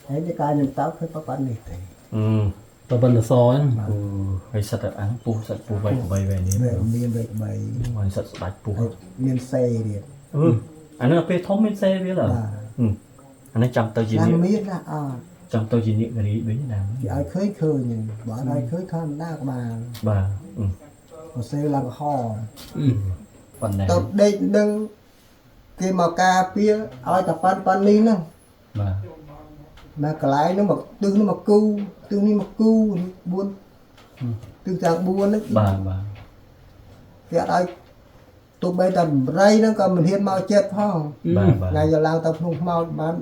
ហើយនេះកាលខ្ញុំទៅឃើញប៉ុណ្្នេះទេ អឺ ប្រពន្ធសហ្នឹង អូហើយសិតតែអាំងពុះសិតពុះវៃក្បីវៃនេះ វាមានវែកបី ហើយសិតស្ដាច់ពុះ ហើយមានសេទៀត អឺអានេះពេលធំមានសេវាឡើយ បាទ អានេះចាំទៅជា ណា នេះ មានណាអត់ ចាំទៅជានេះរីវិញណា គេឲ្យឃើញឃើញហ្នឹងបើអត់ឲ្យឃើញធម្មតាក៏បាន បាទ បើសេឡើងក្រហម ប៉ុណ្ណេះ ទៅដេកនឹងគេមកការពារឲ្យតែប៉ាន់ប៉ាន់នេះហ្នឹង បាទ មកកន្លែងហ្នឹងមកទិសនេះមកគូទិសនេះមកគូ4ទិសទាំង4ហ្នឹង បាទបាទ គេអត់ឲ្យទោះបីតែបរិយហ្នឹងក៏មិនហ៊ានមកចិត្តផង បាទបាទ ថ្ងៃយកឡើងទៅភ្នំខ្មោចបាន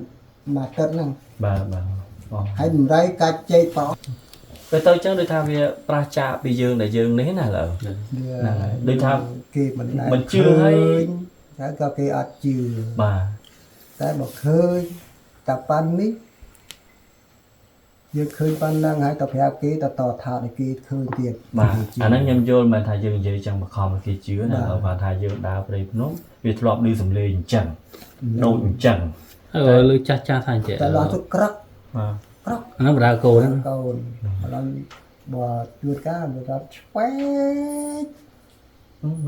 មួយអាទិត្យហ្នឹង បាទបាទអូ ហើយបរិយកាច់ចេកប្រអប់ ពេលទៅចឹងដូចថាវាប្រះចាកពីយើងដែលយើងនេះណាឡើយ វា ហ្នឹងហើយដូចថា គេមិនដែល មិនជឿហើយ ឃើញហើយក៏គេអត់ជឿ បាទ តែបើឃើញតែប៉ាន់នេះយើងឃើញប៉ាន់ហ្នឹងហើយទៅប្រាប់គេទៅតថាឲ្យគេឃើញទៀត បាទ គេជឿ អាហ្នឹងខ្ញុំយល់មិនថាយើងនិយាយចឹងបខំឲ្យគេជឿណា បាទ បើថាយើងដើរព្រៃភ្នំវាធ្លាប់ឮសំឡេងអញ្ចឹងដូចអញ្ចឹង ហើយលើចាស់ចាស់ថាអញ្ចឹង តែឡោះទៅក្រឹក បាទ ក្រឹក អាហ្នឹងបដាកូនហ្នឹង កូនឥឡូវបើជួនកាលវាថាឆ្វេង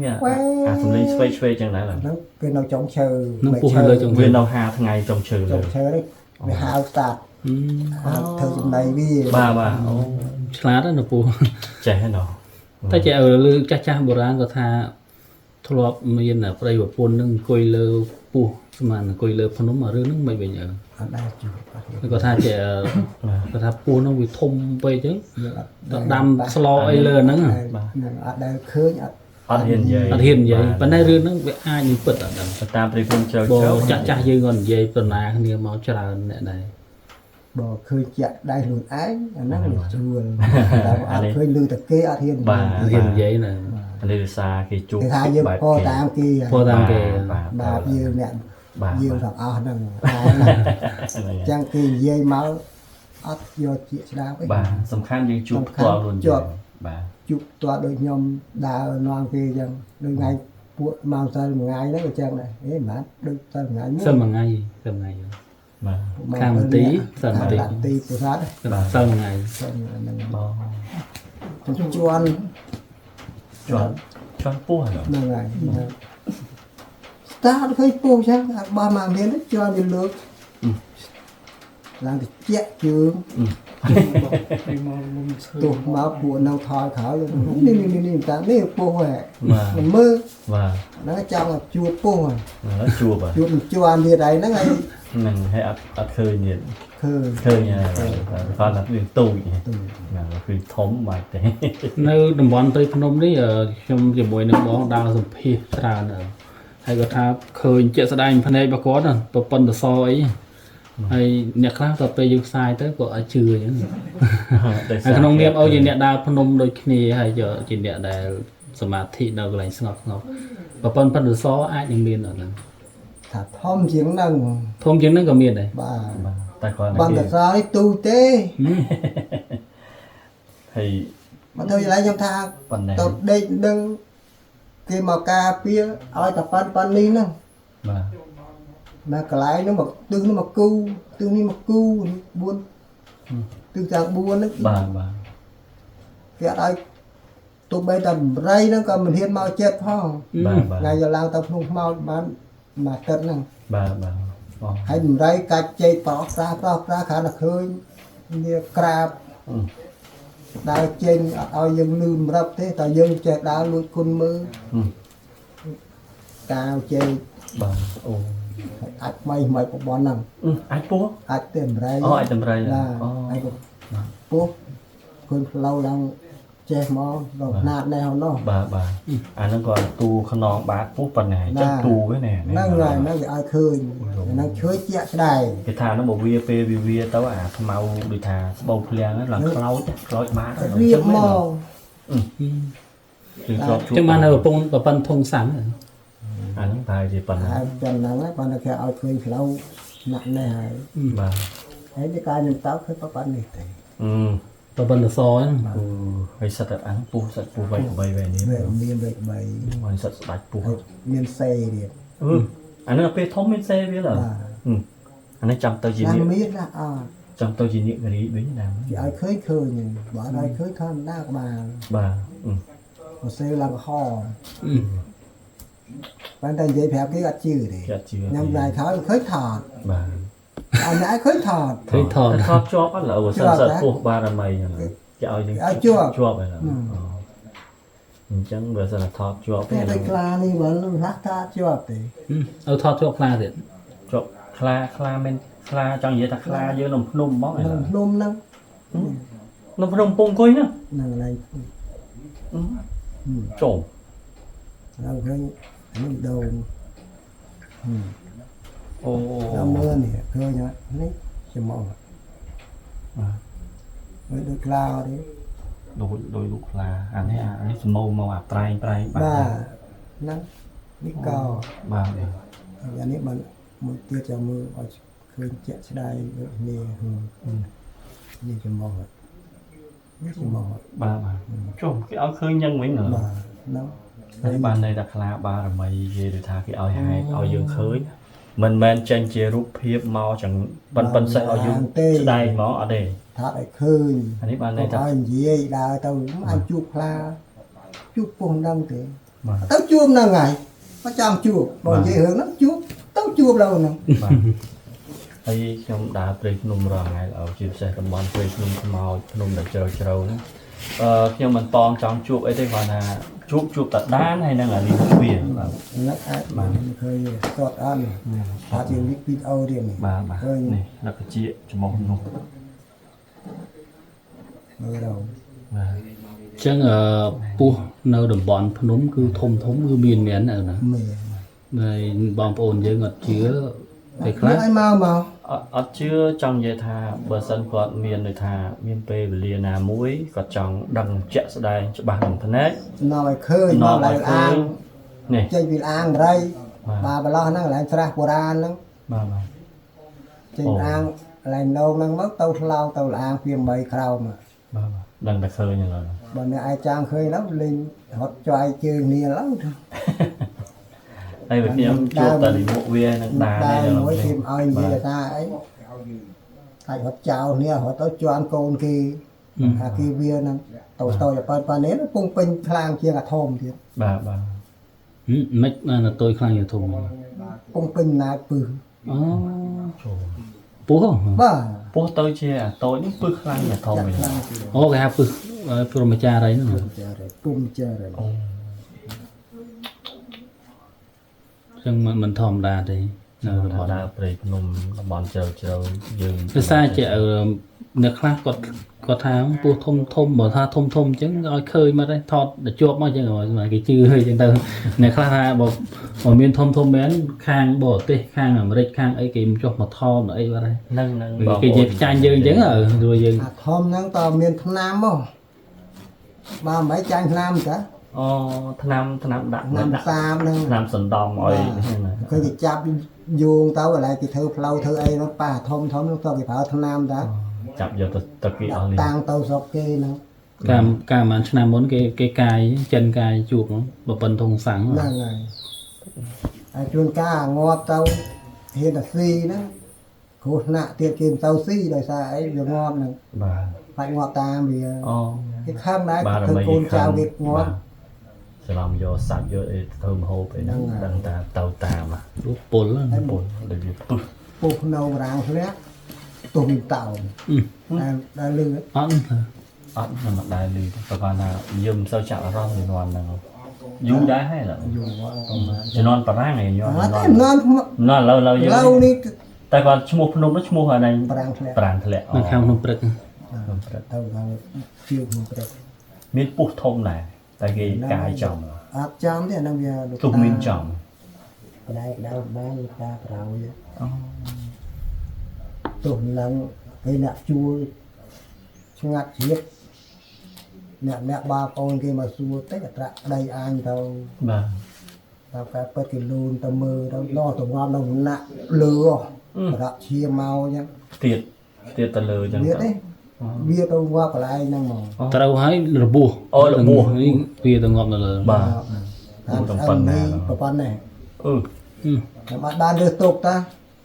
មានអាសំឡេងឆ្វេងឆ្វេងចឹងដែរឡើយ ហ្នឹងគេនៅចុងឈើ នឹងពុះនៅលើចុង វានៅ5ថ្ងៃចុងឈើ ចុ លើ ងឈើនេះវាហៅស្តាតហៅធ្វើចំណៃវា បាទបាទអូ ឆ្លាតណាស់ពុះ ចេះហ្នឹងណោះ តែចេះលើចាស់ចាស់បុរាណគាត់ថាធ្លាប់មានប្តីប្រពន្ធនឹងអង្គុយលើពោះស្មានអង្គុយលើភ្នំអារឿងហ្នឹងមិនវិញអើ អត់ដែរជួបអត់ហ៊ាន គាត់ថាចេះគាត់ថាពោះហ្នឹងវាធំពេកអញ្ចឹង យើងអត់ ទៅដាំស្លអីលើហ្នឹង បាទ ហ្នឹងអត់ដែលឃើញអត់ អត់ហ៊ាននិយាយ អត់ហ៊ាននិយាយប៉ុន្តែរឿងហ្នឹងវាអាចនឹងពិតអត់ដឹង តាមព្រៃភ្នំជ្រៅ បើ ជ្រៅ ចាស់ចាស់យើងក៏និយាយប្រណាគ្នាមកច្រើនអ្នកដែរ បើឃើញជាក់ដៃខ្លួនឯងអាហ្នឹងវាស្រួលតែបើអត់ឃើញឮតែគេអត់ហ៊ាននិយាយ ហ៊ាននិយាយណា អានេះដោយសារគេជួប គេថាយើង បែប ពោតាមគេ ពោតាមគេ បាទ បាបយើងអ្នក បាទ យើងទាំងអស់ហ្នឹងតែហ្នឹង ហ្នឹងហើយ ចឹងគេនិយាយមកអត់យកជាស្ដាប់អី បាទសំខាន់យើងជួបផ្ទាល់ខ្លួនយើងបាទ ជួបផ្ទាល់ដូចខ្ញុំដើរនាំគេចឹងដូចថ្ងៃពួកមកសិលមួយថ្ងៃហ្នឹងក៏ចឹងដែរអេមិនបានដូចសិលមួយថ្ងៃ សិលមួយថ្ងៃសិលមួយថ្ងៃ បាទ ខាងមន្ទីរសិលមន្ទីរ ខាងមន្ទីរពុទ្ធសាស សិលមួយថ្ងៃ សិលហ្នឹង បង ខ្ញុំជន់ ជាន់ជាន់ពោះហ្នឹង ហ្នឹងហើយស្តារឃើញពោះចឹងអត់បោះមកមានជន់វាលើកឡើងទៅជាក់ជើង ពីមកមុំឈើ ទោះមកពួកនៅថយក្រោយនេះនេះនេះតាមនេះពោះហ៎ បាទ មិនមើល បាទ ហ្នឹងចង់ឲ្យជួបពោះហ៎ ឥឡូវជួប ជួបមិនជាន់ទៀតហើយហ្នឹងហើយ ហ្នឹងហើយអត់អត់ឃើញទៀត ឃើញ ឃើញហើយគាត់ថាវាទូចណាគឺធំបាច់ទេ នៅតំបន់ព្រៃភ្នំនេះខ្ញុំជាមួយនឹងបងដើរសម្ភាសច្រើនហើយគាត់ថាឃើញជាក់ស្ដែងភ្នែករបស់គាត់ប្រពន្ធសអីហើយអ្នកខ្លះទៅពេលយើងផ្សាយទៅក៏អត់ជឿអញ្ចឹងហើយក្នុងនាមឲ្យជាអ្នកដើរភ្នំដូចគ្នាហើយជាអ្នកដែលសមាធិនៅកន្លែងស្ងប់ស្ងប់ប្រពន្ធប៉ុន្តែសអាចនឹងមានអត់ហ្នឹង ថាធំជាងហ្នឹង ធំជាងហ្នឹងក៏មានដែរ បាទ បាទតែគាត់ បន្តសនេះទូទេ ហើយ មកទៅឡើយខ្ញុំថា ប៉ុណ្ណេះ ទៅដេកនឹងគេមកការពារឲ្យតែប៉ាន់ប៉ាន់នេះហ្នឹង បាទ មកកន្លែងហ្នឹងមកទិសនេះមកគូទិសនេះមកគូ4ទិសទាំង4ហ្នឹង បាទបាទ គេអត់ឲ្យទោះបីតែបរិយហ្នឹងក៏មិនហ៊ានមកចិត្តផង បាទបាទ ថ្ងៃយកឡើងទៅភ្នំខ្មោចបានមួយអាទិត្យហ្នឹង បាទបាទបង ហើយបរិយកាច់ចេកប្រោះប្រាប្រោះប្រាគ្រាន់តែឃើញវាក្រាបដើរចេញអត់ឲ្យយើងលឺម្រាប់ទេតែយើងចេះដើរលួចគុណមើលកាវចេក បាទអូ អាចថ្មីថ្មីប្រព័ន្ធហ្នឹង អាចពោះ អាចទេម្រៃ អូអាចតម្រៃ បាទ អូ អាចពោះឃើញផ្លូវឡើងចេះមកដល់ណាតនេះហ្នឹង បាទបាទអាហ្នឹងគាត់ទូខ្នងបាតពោះប៉ុណ្ណាអញ្ចឹងទូហ្នឹងណា ហ្នឹងហើយហ្នឹងវាឲ្យឃើញហ្នឹងឃើញជាក់ស្ដែង គេថាហ្នឹងបើវាពេលវាវាទៅអាខ្មៅដូចថាស្បូវភ្លាំងហ្នឹងឡើងខ្លោចខ្លោចបាត រៀបមក គឺធ្លាប់ជួប ចឹងបាននៅប្រពន្ធប្រពន្ធធុងសាំ អាហ្នឹងប្រហែលជាប៉ុណ្ណា ហើយប៉ុណ្ណឹងហើយប៉ុន្តែគេឲ្យឃើញផ្លូវណាក់នេះហើយ បាទ ហើយនេះកាលខ្ញុំទៅឃើញប៉ុណ្្នេះទេ អឺ ប្រពន្ធសហ្នឹង អូហើយសិតតែអាំងពោះសិតពោះវៃក្បីវៃនេះ វាមានវែកបី ហើយសិតស្ដាច់ពោះ ហើយមានសេទៀត អឺអាហ្នឹងពេលធំមានសេវាឡើយ បាទ អានេះចាំទៅជា ណា នេះ មានណាអត់ ចង់ទៅជាញាករីវិញណា គេឲ្យឃើញឃើញបើឲ្យឃើញធម្មតាក្បាល បាទ បើសេឡើងហប៉ុន្តែនិយាយប្រាប់គេអត់ជឿទេ គេអត់ជឿ ខ្ញុំដែរថតឃើញថត បាទ អត់អ្នកឃើញថត ឃើញថត ថតជាប់អត់ឡើយបើសិនសិនពោះបារមីហ្នឹងគេឲ្យយើង ជាប់ ជាប់ហើយអញ្ចឹងបើសិនថតជាប់ តែដូចខ្លានេះបើខ្លះថាជាប់ទេ ឲ្យថតជាប់ខ្លាទៀត ជាប់ខ្លាខ្លាមិនខ្លាចង់និយាយថាខ្លាយើងនៅភ្នំហ្មង នៅភ្នំហ្នឹង នៅភ្នំពងអង្គុយហ្នឹង ហ្នឹងកន្លែង ចូល ឡើងឃើញនេះដូង អូ ដល់មើលនេះឃើញនេះច្មោះបាទដូចខ្លាទេ ដូចលោកខ្លាអានេះអានេះសមោមកអាប្រែងប្រែង បាទហ្នឹងនេះក បាទ អានេះបានមួយទៀតចាំមើលឲ្យឃើញជាក់ស្ដែងដូចគ្នានេះច្មោះនេះច្មោះ បាទបាទចុះគេឲ្យឃើញយ៉ាងវិញ បាទហ្នឹង ហើយបានន័យថាខ្លាបារមីគេដូចថាគេឲ្យហែកឲ្យយើងឃើញមិនមែនចេញជារូបភាពមកចឹងប៉ិនសេះឲ្យយើងស្ដែងមកអត់ទេ ថាឲ្យឃើញ អានេះបានន័យថា ឲ្យនិយាយដើរទៅអញជួបខ្លាជួបពុះហ្នឹងទេ បាទ ទៅជួបហ្នឹងហើយមកចង់ជួបបើនិយាយរឿងហ្នឹងជួបទៅជួបដល់ហ្នឹង បាទហើយខ្ញុំដើរព្រៃភ្នំរាល់ថ្ងៃល្អជាពិសេសតំបន់ព្រៃភ្នំខ្មោចភ្នំដែលជ្រៅជ្រៅហ្នឹងខ្ញុំមិនប៉ងចង់ជួបអីទេគ្រាន់ថាជួបជួបតដានហើយនឹងអានេះវាបាទ ហ្នឹងអាចបានឃើញសតអត់ថាជាវីដេអូទៀតនេះ បាទបាទនេះលក្ខជាច្មោះនោះ មើលដល់ បាទ អញ្ចឹងពោះនៅតំបន់ភ្នំគឺធំធំគឺមានមែនណា មាន ហើយបងប្អូនយើងអត់ជឿពេលខ្លះ ឲ្យមកមក អត់ជឿចង់និយាយថាបើសិនគាត់មានដូចថាមានពេលវេលាណាមួយគាត់ចង់ដឹងជាក់ស្ដែងច្បាស់នឹងភ្នែក នាំឲ្យឃើញនាំឲ្យអាង នេះ ចេញពីអាងរៃបាទប្រឡោះហ្នឹងកន្លែងស្រះបុរាណហ្នឹង បាទបាទ ចេញអាងកន្លែងនោងហ្នឹងមកទៅឆ្លងទៅអាងពី8ក្រោម បាទបាទដឹងតែឃើញឥឡូវ បើអ្នកឯងចាំងឃើញแล้วលេងរត់ចွာយជើងគ្នាឡើយ ហើយបើខ្ញុំជួបតែលិមុខវានឹងដា ដែរមួយគេឲ្យនិយាយថាអីអាចរត់ចោលគ្នារត់ទៅជន់កូនគេថាគេវាហ្នឹងតូចតូចប៉ុណ្ណេះពងពេញខ្លាំងជាងអាធំទៀត បាទបាទ មិនណាតូចខ្លាំងជាងធំ ពងពេញណាពឹស អូចូលពោះ បាទ ពោះទៅជាអាតូចនេះពឹសខ្លាំងជាងធំវិញ អូគេហៅពឹសព្រហ្មចារីហ្នឹង ចារីពុំចារី អូ ចឹងមិនធម្មតាទេនៅតំបន់ ដើរព្រៃភ្នំតំបន់ជ្រៅជ្រៅយើង ភាសាជាអ្នកខ្លះគាត់គាត់ថាពោះធំធំបើថាធំធំអញ្ចឹងឲ្យឃើញមកទេថតដល់ជាប់មកអញ្ចឹងគេជឿហើយអញ្ចឹងទៅអ្នកខ្លះថាបើមានធំធំមែនខាងបរទេសខាងអាមេរិកខាងអីគេមិនចុះមកថតអីបាត់ហើយ ហ្នឹងហ្នឹង គេនិយាយផ្ចាញ់យើងអញ្ចឹងព្រោះយើង អាធំហ្នឹងតើមានថ្នាំមកបើមិនចាញ់ថ្នាំតា អូថ្នាំថ្នាំដាក់ ថ្នាំសាមហ្នឹង ថ្នាំសណ្ដំឲ្យ ឃើញគេចាប់យោងទៅឥឡូវគេធ្វើផ្លូវធ្វើអីហ្នឹងប៉ះធំធំហ្នឹងទៅគេប្រើថ្នាំតា ចាប់យកទៅទៅគេអស់នេះ តាំងទៅស្រុកគេហ្នឹង កាលប្រហែលឆ្នាំមុនគេគេកាយចិនកាយជួបហ្នឹងបើប៉ុនធុងសាំង ហ្នឹងហើយហើយជួនកាលងាប់ទៅហ៊ានតែស៊ីហ្នឹងគ្រោះថ្នាក់ទៀតគេមិនទៅស៊ីដោយសារអីវាងាប់ហ្នឹង បាទ បាច់ងាប់តាមវា អូ គេខឹងដែរធ្វើកូនចៅគេងាប់ ច្រឡំយកសាច់យកអីធ្វើម្ហូបអីហ្នឹងដឹងតាទៅតាម រូបពល ពលដូចវាពឹស ពុះនៅរាងធ្លាក់ទោះមានតោដែលលឺ អត់ អត់ខ្ញុំមិនដែលលឺប្រហែលថាយើងមិនសូវចាប់អារម្មណ៍ជំនាន់ហ្នឹងយូរដែរហើយឡើយ យូរប្រហែល ជំនាន់បារាំងឯងជំ អត់ នាន់ ទេជំនាន់ ណាឥឡូវឥឡូវយើង ឥឡូវនេះ តែគាត់ឈ្មោះភ្នំនោះឈ្មោះអានេះ ប្រាំងធ្លាក់ ប្រាំងធ្លាក់ នៅខាងភ្នំព្រឹក ភ្នំព្រឹក ទៅខាងជឿភ្នំព្រឹក មានពុះធំដែរតែគេកាយចំ អត់ចំទេអានឹងវា ទុះមានចំ ផ្នែកដៅបានលោកតាក្រោយអូទោះនឹងគេអ្នកជួលឆ្ងាត់ជាតិអ្នកអ្នកបងប្អូនគេមកសួរតិចអត្រាប្តីអញទៅ បាទ ដល់ការពិតគេលូនទៅមើលទៅដោះទៅងាប់នៅណាក់លើរកឈាមមកអញ្ចឹង ទៀតទៀតទៅលើអញ្ចឹង វាទេវាទៅងាប់កន្លែងហ្នឹងមក ត្រូវហើយរបួស អូរបួស វាទៅងាប់នៅលើ បាទ តាមប៉ុណ្ណាប៉ុណ្ណេះ អឺ ខ្ញុំអត់បានរើសទុកតា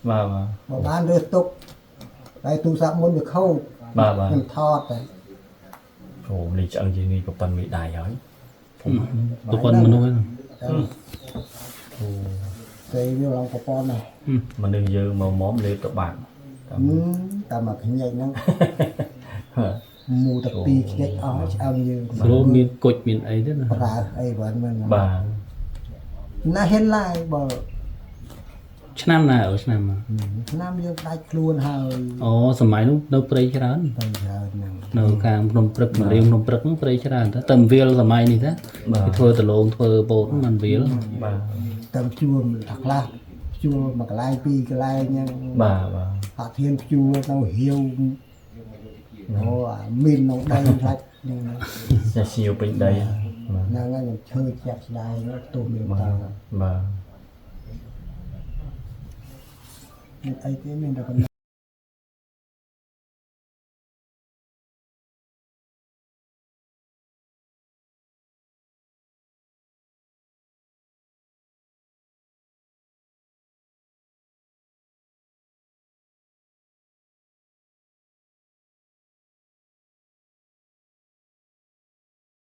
បាទបាទ បើបានរើសទុក ហើយទូរស័ព្ទមុនវាខូច បាទបាទ ខ្ញុំថតតែ អូនេះឆ្អឹងជាងនេះក៏ប៉ុនមេដៃហើយ ប្រព័ន្ធមនុស្សហ្នឹង តែគេវាឡើងប្រព័ន្ធណា មនុស្សយើងមកមុំលេបទៅបាក់ ហឹមតែមកខ្ញែកហ្នឹងមូតាពីរខ្ញែកអស់ឆ្អឹងយើង ព្រោះមានគុជមានអីទេណា ប្រើអីបើមិន បាទ ណាហ៊ានឡាយបើ ឆ្នាំណាអូឆ្នាំណា ឆ្នាំយើងដាច់ខ្លួនហើយ អូសម័យនោះនៅព្រៃច្រើន ទៅច្រើនហ្នឹង នៅខាងភ្នំព្រឹកមរៀងភ្នំព្រឹកហ្នឹងព្រៃច្រើនតើតែវាលសម័យនេះតាគេធ្វើដលងធ្វើពោតហ្នឹងมันវាល បាទ តាមជួលថាខ្លះជួលមួយកន្លែងពីរកន្លែងហ្នឹង បាទបាទ អត់ធានជួលទៅហៀវអូអាមីនក្នុងដីខ្លាច់ហ្នឹង ចាស់សៀវពេញដីបាទ ហ្នឹងហើយខ្ញុំឈើជាក់ស្ដែងទោះមាន បាទ ត បាទ មានអីទេមានតែប៉ុណ្ណឹង